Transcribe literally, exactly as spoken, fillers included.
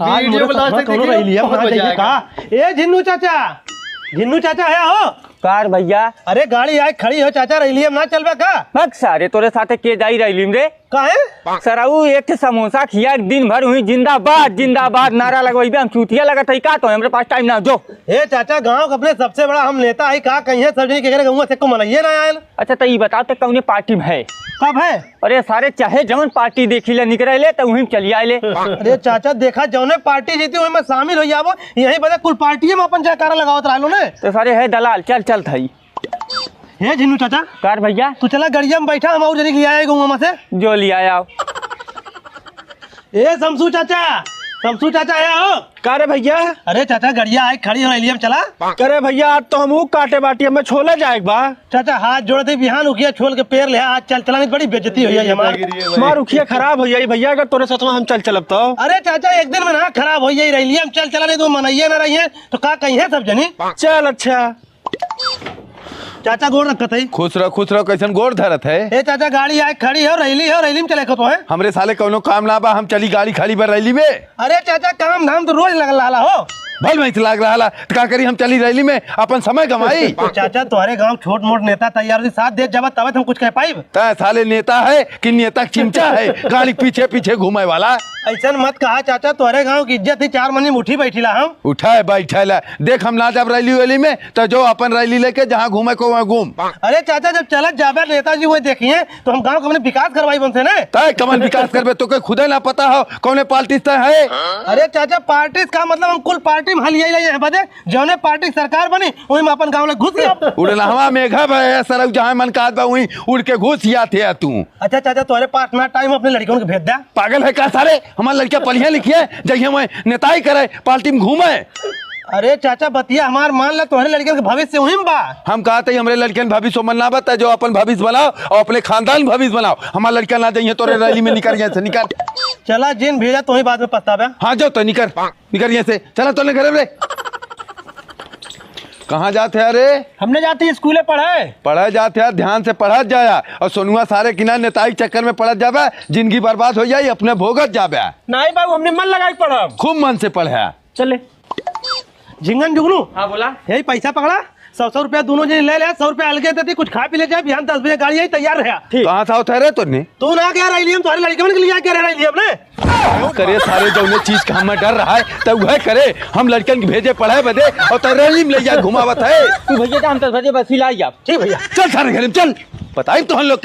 आज वीडियो मोरे को लास्ट साथ तक कौनो देखिए, रैलिया में बहुत ना मजा जाइए आएगा। का? ए झिन्नू चाचा, झिन्नू चाचा है हो? कार भैया। अरे गाड़ी आए खड़ी हो चाचा, रैलिया में ना चलबे का? भग सारे, तोरे साथे के जाई रैली में रे? काहे? सरऊ एक ठे समोसा खिया, दिन भर हुई जिंदाबाद जिंदाबाद नारा लगवाइबे, हम चूतिया लगत है का? तो हमरे पास टाइम ना जो। ए चाचा, गांव के अपने सबसे बड़ा हम नेता है, का कहिए सब जने के घरे गौवा से को मनइये ना आयल। अच्छा तो ई बताओ तो कौने पार्टी में है? कब है? अरे सारे चाहे जवन पार्टी देखी ले निकरे ले तो वहीं चली आए ले। अरे चाचा देखा जौने पार्टी जीती वही में शामिल हो जाबो, यही बदे कुल पार्टी में अपन जयकारा लगावत रहलो ने। तो सारे है दलाल, चल चल थाई। हे झिन्नू चाचा, कार भैया। तू चला गड़िया में बैठा, हम और जने लिया आए गौवा से। जो लिया आओ। ए समसू चाचा, समसू चाचा है हो? का रे भैया? अरे चाचा गड़िया आए खड़ी हो रही है, हम चला। करे भैया आज तो हमहू काटे बाटी, हमें छोले जाए के बा। चाचा हाथ जोड़े थे, बिहान उखिया छोल के पेर ले, आज चल चला, नहीं तो बड़ी बेइज्जती हुई है हमार। मार उखिया खराब हो जाई भैया, अगर तोरे साथ में हम चल चलब तो। अरे चाचा एक दिन में ना खराब हो जाई रही, हम चल चला, नहीं तो मनइये ना रही है तो का कही है सब जनी। चल अच्छा। चाचा गोड़ रखत है। खुश रहो, खुश रहो, कैसन गोड़ धरत है? ए चाचा गाड़ी आए खड़ी हो रैली हो, रैली में चले को तो है। हमरे साले कौनो काम ना बा, हम चली गाड़ी खड़ी बा रैली में। अरे चाचा काम धाम तो रोज लगल रहला हो। भल में लाग रहला, त का करी हम चली रैली में अपन समय गंवाई। तो चाचा तोहरे गांव छोट मोट नेता तैयार होती साथ देत जाबा तब हम कुछ कह पाइब। तै साले नेता है कि नेता के चिमचा है, गाड़ी पीछे पीछे घूमे वाला। ऐसन मत कहा चाचा, तोहरे गांव की इज्जत ही चार मनी में उठी बैठीला हम। उठाए बैठे ला, देख हम ना जाब रैली वैली में, तो जो अपन रैली लेके जहाँ घूमे को वहाँ घूम। अरे चाचा, जब चलत जाबे नेताजी वही देखिए, तो हम गांव का हमने विकास करवाई बनसे ने। तय कमन विकास करबे, तो के खुदे ना पता हो कौने पार्टी से है। अरे चाचा, पार्टी से का मतलब, हम कुल पार्टी में हलिया ले हैं बदे, जौने पार्टी की सरकार बनी, वही में अपन गांव ले घुस गया। उड़नहवा मेघा बा, सरऊ जहाँ मन का बा, वहीं उड़ के घुस जात है तू। अच्छा चाचा, तोहरे पास ना टाइम, अपने लड़कों को भेज दे। पागल है का सारे? हमार लड़का पढ़िया लिखिए, जइहे वह नेताई करे, पार्टी में घूमे। अरे चाचा, बतिया हमार मान ला, तोहरे लड़कन के भविष्य वही में बा। हम कहते ही हमरे लड़कन भविष्य मन ना बता, जो अपन भविष्य बनाओ और अपने खानदान भविष्य बनाओ। हमार लड़का ना जइहे तोरे रैली में, निकर यहाँ से निकर। चला, जिन भेजा तो ही बाद में पछतावे। हाँ, जो तो निकर, निकर यहाँ से, चला तो घर रे। कहाँ जात है रे? हमने जाते स्कूले पढ़े। पढ़े जात है, ध्यान से पढ़त जाया। और सोनुआ सारे किना नेताई चक्कर में पड़त जाबे, जिंदगी बर्बाद हो जाई, अपने भोगत जाबे। नहीं बाबू, हमने मन लगाई पढ़ब। खूब मन से पढ़े। चले। झिंगन जुगनू। हाँ, बोला। यही पैसा पकड़ा, सौ सौ रुपया दोनों जने ले ले, सौ रुपया अलगे देती, कुछ खा पी ले जाए, बिहान दस बजे गाड़ी आई, तैयार रहा। ठीक। कहाँ से आवत है रे तोने? तू ना क्या रही लियम, तुम्हारे लड़के मन के लिए क्या रही लियम ने? करे सारे, जौने चीज का हमें डर रहा है, तो वह करे। हम लड़कन के भेजे पढ़े बदे और तो रैली में ले जा घुमावत है। तू भैया, हम दस बजे बस ही लाई आप। ठीक भैया। चल सारे घर में चल, बताई तो हम लोग के